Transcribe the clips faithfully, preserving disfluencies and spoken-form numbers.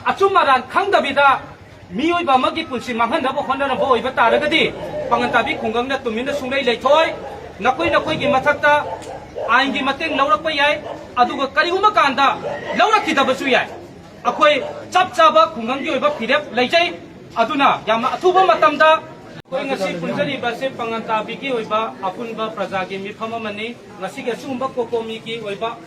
ꯑꯆꯨꯝ ꯑꯔꯥꯟ ꯈꯪꯗꯕꯤꯗ ꯃꯤꯑꯣꯏꯕ ꯑꯃꯒꯤ ꯄꯨꯟꯁꯤ ꯃꯥꯡꯍꯟꯅꯕ ꯍꯣꯠꯅꯔꯝꯕ ꯑꯣꯏꯕ ꯇꯥꯔꯒꯗꯤ, ꯄꯥꯉꯟꯇꯥꯕꯤ ꯈꯨꯡꯒꯪꯅ ꯇꯨꯃꯤꯟꯅ ꯁꯨꯡꯂꯩ ꯂꯩꯊꯣꯛꯑꯣꯏ꯫ ꯅꯈꯣꯏ ꯅꯈꯣꯏꯒꯤ ꯃꯊꯛꯇ ꯑꯥꯏꯟꯒꯤ ꯃꯇꯦꯡ ꯂꯧꯔꯛꯄ ꯌꯥꯏ, ꯑꯗꯨꯒ ꯀꯔꯤꯒꯨꯝꯕ ꯀꯥꯟꯗ ꯂꯧꯔꯛꯈꯤꯗꯕꯁꯨ ꯌꯥꯏ꯫ ꯑꯩꯈꯣꯏ ꯆꯞ ꯆꯥꯕ ꯈꯨꯡꯒꯪꯒꯤ ꯑꯣꯏꯕ ꯐꯤꯔꯦꯞ ꯂꯩꯖꯩ꯫ ꯑꯗꯨꯅ ꯌꯥꯝꯅ ꯑꯊꯨꯕ ꯃꯇꯝꯗ ꯑꯩꯈꯣꯏ ꯉꯁꯤ ꯄꯨꯟꯖꯔꯤꯕ ꯑꯁꯤ ꯄꯥꯉꯟꯇꯥꯕꯤꯒꯤ ꯑꯣꯏꯕ ꯑꯄꯨꯟꯕ ꯄ꯭ꯔꯖꯥꯒꯤ ꯃꯤꯐꯝ ꯑꯃꯅꯤ꯫ ꯉꯁꯤꯒꯤ ꯑꯁꯤꯒꯨꯝꯕ ꯀꯣꯀꯣꯃꯤꯒꯤ ꯑꯣꯏꯕ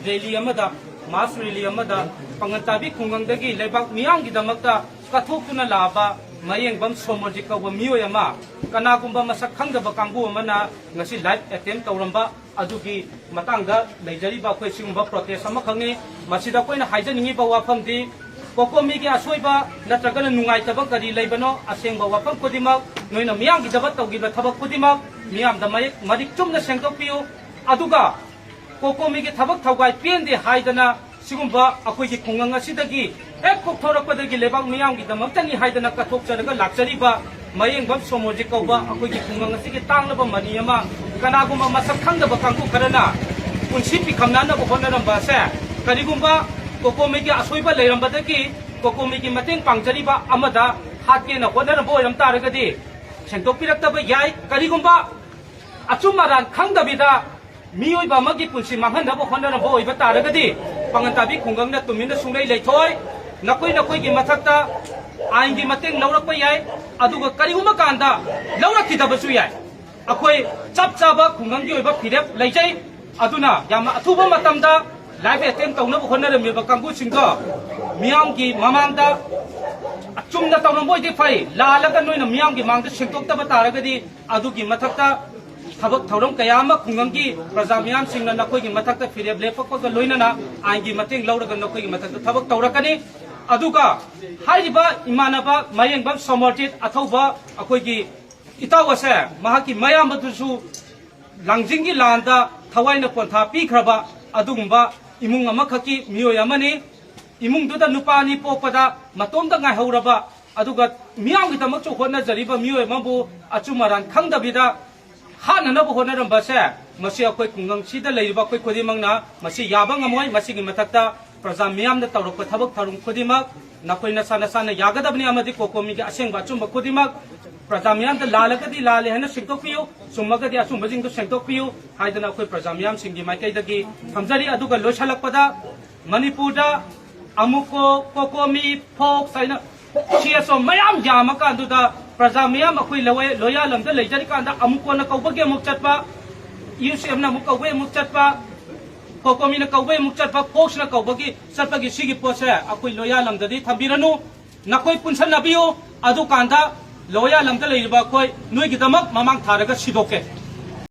ꯔꯦꯂꯤ ꯑꯃꯗ, ꯃꯥꯁ ꯔꯦꯂꯤ ꯑꯃꯗ ꯄꯥꯉꯟꯇꯥꯕꯤ ꯈꯨꯡꯒꯪꯗꯒꯤ ꯂꯩꯕꯥꯛ ꯃꯤꯌꯥꯝꯒꯤꯗꯃꯛꯇ ꯀꯠꯊꯣꯛꯇꯨꯅ ꯂꯥꯛꯂꯕ ꯃꯌꯦꯡꯕꯝ ꯁꯣꯃꯣꯔꯖꯤꯠ ꯀꯧꯕ ꯃꯤꯑꯣꯏ ꯑꯃ, ꯀꯅꯥꯒꯨꯝꯕ ꯃꯁꯛ ꯈꯪꯗꯕ ꯀꯥꯡꯕꯨ ꯑꯃꯅ ꯉꯁꯤ ꯂꯥꯏꯐ ꯑꯦꯇꯦꯝ ꯇꯧꯔꯝꯕ ꯑꯗꯨꯒꯤ ꯃꯇꯥꯡꯗ ꯂꯩꯖꯔꯤꯕ ꯑꯩꯈꯣꯏ ꯁꯤꯒꯨꯝꯕ ꯄ꯭ꯔꯣꯇꯦꯁ ꯑꯃꯈꯛꯅꯤ꯫ ꯃꯁꯤꯗ ꯑꯩꯈꯣꯏꯅ ꯍꯥꯏꯖꯅꯤꯡꯉꯤꯕ ꯋꯥꯐꯝꯗꯤ, ꯀꯣꯀꯣꯃꯤꯒꯤ ꯑꯁꯣꯏꯕ ꯅꯠꯇ꯭ꯔꯒꯅ ꯅꯨꯡꯉꯥꯏꯇꯕ ꯀꯔꯤ ꯂꯩꯕꯅꯣ? ꯑꯁꯦꯡꯕ ꯋꯥꯐꯝ ꯈꯨꯗꯤꯡꯃꯛ ꯅꯣꯏꯅ ꯃꯤꯌꯥꯝꯒꯤꯗꯃꯛ ꯇꯧꯈꯤꯕ ꯊꯕꯛ ꯈꯨꯗꯤꯡꯃꯛ ꯃꯤꯌꯥꯝꯗ ꯃꯌꯦꯛ, ꯃꯔꯤꯛ ꯆꯨꯝꯅ ꯁꯦꯡꯗꯣꯛꯄꯤꯌꯨ꯫ ꯑꯗꯨꯒ ꯀꯣꯀꯣꯃꯤꯒꯤ ꯊꯕꯛ ꯊꯧꯒꯥꯏ ꯄꯦꯟꯗꯦ ꯍꯥꯏꯗꯅ ꯁꯤꯒꯨꯝꯕ ꯑꯩꯈꯣꯏꯒꯤ ꯈꯨꯡꯒꯪ ꯑꯁꯤꯗꯒꯤ ꯍꯦꯛ ꯀꯣꯛꯊꯣꯔꯛꯄꯗꯒꯤ ꯂꯩꯕꯥꯛ ꯃꯤꯌꯥꯝꯒꯤꯗꯃꯛꯇꯅꯤ ꯍꯥꯏꯗꯅ ꯀꯠꯊꯣꯛꯆꯔꯒ ꯂꯥꯛꯆꯔꯤꯕ ꯃꯌꯦꯡꯕꯝ ꯁꯣꯃꯣꯔꯖꯤꯠ ꯀꯧꯕ ꯑꯩꯈꯣꯏꯒꯤ ꯈꯨꯡꯒꯪ ꯑꯁꯤꯒꯤ ꯇꯥꯡꯂꯕ ꯃꯅꯤ ꯑꯃ ꯀꯅꯥꯒꯨꯝꯕ ꯃꯁꯛ ꯈꯪꯗꯕ ꯀꯥꯡꯕꯨ ꯈꯔꯅ ꯄꯨꯟꯁꯤ ꯄꯤꯈꯝꯅꯅꯕ ꯍꯣꯠꯅꯔꯝꯕ ꯑꯁꯦ, ꯀꯔꯤꯒꯨꯝꯕ ꯀꯣꯀꯣꯃꯤꯒꯤ ꯑꯁꯣꯏꯕ ꯂꯩꯔꯝꯕꯗꯒꯤ ꯀꯣꯀꯣꯃꯤꯒꯤ ꯃꯇꯦꯡ ꯄꯥꯡꯖꯔꯤꯕ ꯑꯃꯗ ꯍꯥꯠꯀꯦꯅ ꯍꯣꯠꯅꯔꯝꯕ ꯑꯣꯏꯔꯝ ꯇꯥꯔꯒꯗꯤ, ꯁꯦꯡꯗꯣꯛꯄꯤꯔꯛꯇꯕ ꯌꯥꯏ꯫ ꯀꯔꯤꯒꯨꯝꯕ ꯑꯆꯨꯝ ꯑꯔꯥꯟ ꯈꯪꯗꯕꯤꯗ ꯃꯤꯑꯣꯏꯕ ꯑꯃꯒꯤ ꯄꯨꯟꯁꯤ ꯃꯥꯡꯍꯟꯅꯕ ꯍꯣꯠꯅꯔꯝꯕ ꯑꯣꯏꯕ ꯇꯥꯔꯒꯗꯤ, ꯄꯥꯉꯟꯇꯥꯕꯤ ꯈꯨꯡꯒꯪꯅ ꯇꯨꯃꯤꯟꯅ ꯁꯨꯡꯂꯩ ꯂꯩꯊꯣꯛꯑꯣꯏ꯫ ꯅꯈꯣꯏ ꯅꯈꯣꯏꯒꯤ ꯃꯊꯛꯇ ꯑꯥꯏꯟꯒꯤ ꯃꯇꯦꯡ ꯂꯧꯔꯛꯄ ꯌꯥꯏ, ꯑꯗꯨꯒ ꯀꯔꯤꯒꯨꯝꯕ ꯀꯥꯟꯗ ꯂꯧꯔꯛꯈꯤꯗꯕꯁꯨ ꯌꯥꯏ꯫ ꯑꯩꯈꯣꯏ ꯆꯞ ꯆꯥꯕ ꯈꯨꯡꯒꯪꯒꯤ ꯑꯣꯏꯕ ꯐꯤꯔꯦꯞ ꯂꯩꯖꯩ꯫ ꯑꯗꯨꯅ ꯌꯥꯝꯅ ꯑꯊꯨꯕ ꯃꯇꯝꯗ ꯂꯥꯏꯐ ꯑꯦꯇꯦꯝ ꯇꯧꯅꯕ ꯍꯣꯠꯅꯔꯝꯃꯤꯕ ꯀꯥꯡꯕꯨꯁꯤꯡꯗꯣ ꯃꯤꯌꯥꯝꯒꯤ ꯃꯃꯥꯡꯗ ꯑꯆꯨꯝꯅ ꯇꯧꯔꯝꯕ ꯑꯣꯏꯗꯤ ꯐꯩ, ꯂꯥꯜꯂꯒ ꯅꯣꯏꯅ ꯃꯤꯌꯥꯝꯒꯤ ꯃꯥꯡꯗ ꯁꯦꯡꯗꯣꯛꯇꯕ ꯇꯥꯔꯒꯗꯤ, ꯑꯗꯨꯒꯤ ꯃꯊꯛꯇ ꯊꯕꯛ ꯊꯧꯔꯝ ꯀꯌꯥ ꯑꯃ ꯈꯨꯡꯒꯪꯒꯤ ꯄ꯭ꯔꯖꯥ ꯃꯤꯌꯥꯝꯁꯤꯡꯅ ꯅꯈꯣꯏꯒꯤ ꯃꯊꯛꯇ ꯐꯤꯔꯦꯞ ꯂꯦꯞꯄꯛꯄꯒ ꯂꯣꯏꯅꯅ ꯑꯥꯏꯟꯒꯤ ꯃꯇꯦꯡ ꯂꯧꯔꯒ ꯅꯈꯣꯏꯒꯤ ꯃꯊꯛꯇ ꯊꯕꯛ ꯇꯧꯔꯛꯀꯅꯤ꯫ ꯑꯗꯨꯒ ꯍꯥꯏꯔꯤꯕ ꯏꯃꯥꯟꯅꯕ ꯃꯌꯦꯡꯕꯝ ꯁꯣꯃꯣꯔꯖꯤꯠ ꯑꯊꯧꯕ ꯑꯩꯈꯣꯏꯒꯤ ꯏꯇꯥꯎ ꯑꯁꯦ ꯃꯍꯥꯛꯀꯤ ꯃꯌꯥꯝꯕꯗꯨꯁꯨ ꯂꯥꯡꯖꯤꯡꯒꯤ ꯂꯥꯟꯗ ꯊꯋꯥꯏꯅ ꯄꯣꯟꯊꯥ ꯄꯤꯈ꯭ꯔꯕ ꯑꯗꯨꯒꯨꯝꯕ ꯏꯃꯨꯡ ꯑꯃꯈꯛꯀꯤ ꯃꯤꯑꯣꯏ ꯑꯃꯅꯤ꯫ ꯏꯃꯨꯡꯗꯨꯗ ꯅꯨꯄꯥ ꯑꯅꯤ ꯄꯣꯛꯄꯗ ꯃꯇꯣꯝꯇ ꯉꯥꯏꯍꯧꯔꯕ, ꯑꯗꯨꯒ ꯃꯤꯌꯥꯝꯒꯤꯗꯃꯛꯁꯨ ꯍꯣꯠꯅꯖꯔꯤꯕ ꯃꯤꯑꯣꯏ ꯑꯃꯕꯨ ꯑꯆꯨꯝ ꯑꯔꯥꯟ ꯈꯪꯗꯕꯤꯗ ꯍꯥꯠꯅꯅꯕ ꯍꯣꯠꯅꯔꯝꯕꯁꯦ, ꯃꯁꯤ ꯑꯩꯈꯣꯏ ꯈꯨꯡꯒꯪꯁꯤꯗ ꯂꯩꯔꯤꯕ ꯑꯩꯈꯣꯏ ꯈꯨꯗꯤꯡꯃꯛꯅ ꯃꯁꯤ ꯌꯥꯕ ꯉꯝꯃꯣꯏ꯫ ꯃꯁꯤꯒꯤ ꯃꯊꯛꯇ ꯄ꯭ꯔꯖꯥ ꯃꯤꯌꯥꯝꯗ ꯇꯧꯔꯛꯄ ꯊꯕꯛ ꯊꯧꯔꯝ ꯈꯨꯗꯤꯡꯃꯛ ꯅꯈꯣꯏ ꯅꯁꯥ ꯅꯁꯥꯅ ꯌꯥꯒꯗꯕꯅꯤ, ꯑꯃꯗꯤ ꯀꯣꯀꯣꯃꯤꯒꯤ ꯑꯁꯦꯡꯕ ꯑꯆꯨꯝꯕ ꯈꯨꯗꯤꯡꯃꯛ ꯄ꯭ꯔꯖꯥ ꯃꯤꯌꯥꯝꯗ ꯂꯥꯜꯂꯒꯗꯤ ꯂꯥꯜꯂꯦ ꯍꯥꯏꯅ ꯁꯦꯡꯗꯣꯛꯄꯤꯌꯨ, ꯆꯨꯝꯃꯒꯗꯤ ꯑꯆꯨꯝꯕꯁꯤꯡꯗꯨ ꯁꯦꯡꯗꯣꯛꯄꯤꯌꯨ ꯍꯥꯏꯗꯅ ꯑꯩꯈꯣꯏ ꯄ꯭ꯔꯖꯥ ꯃꯤꯌꯥꯝꯁꯤꯡꯒꯤ ꯃꯥꯏꯀꯩꯗꯒꯤ ꯊꯝꯖꯔꯤ꯫ ꯑꯗꯨꯒ ꯂꯣꯏꯁꯤꯜꯂꯛꯄꯗ ꯃꯅꯤꯄꯨꯔꯗ ꯑꯃꯨꯀꯣ, ꯀꯣꯀꯣꯃꯤ, ꯐꯣꯛꯁ ꯍꯥꯏꯅ ꯁꯤ ꯑꯦꯁ ꯑꯣ ꯃꯌꯥꯝ ꯌꯥꯝꯃꯀꯥꯟꯗꯨꯗ ꯄ꯭ꯔꯖꯥ ꯃꯤꯌꯥꯝ ꯑꯩꯈꯣꯏ ꯂꯋꯥꯏ ꯂꯣꯌꯥ ꯂꯝꯗ ꯂꯩꯖꯔꯤꯀꯥꯟꯗ ꯑꯃꯨꯀꯣꯅ ꯀꯧꯕꯒꯤ ꯑꯃꯨꯛ ꯆꯠꯄ, ꯌꯨ ꯁꯤ ꯑꯦꯝꯅ ꯑꯃꯨꯛ ꯀꯧꯕꯒꯤ ꯑꯃꯨꯛ ꯆꯠꯄ, ꯀꯣꯀꯣꯃꯤꯅ ꯀꯧꯕꯒꯤ ꯑꯃꯨꯛ ꯆꯠꯄ, ꯐꯣꯛꯁꯅ ꯀꯧꯕꯒꯤ ꯆꯠꯄꯒꯤ ꯁꯤꯒꯤ ꯄꯣꯠꯁꯦ ꯑꯩꯈꯣꯏ ꯂꯣꯌꯥ ꯂꯝꯗꯗꯤ ꯊꯝꯕꯤꯔꯅꯨ꯫ ꯅꯈꯣꯏ ꯄꯨꯟꯁꯟꯅꯕꯤꯌꯨ꯫ ꯑꯗꯨꯀꯥꯟꯗ ꯂꯣꯌꯥ ꯂꯝꯗ ꯂꯩꯔꯤꯕ ꯑꯩꯈꯣꯏ ꯅꯣꯏꯒꯤꯗꯃꯛ ꯃꯃꯥꯡ ꯊꯥꯔꯒ ꯁꯤꯗꯣꯛꯀꯦ꯫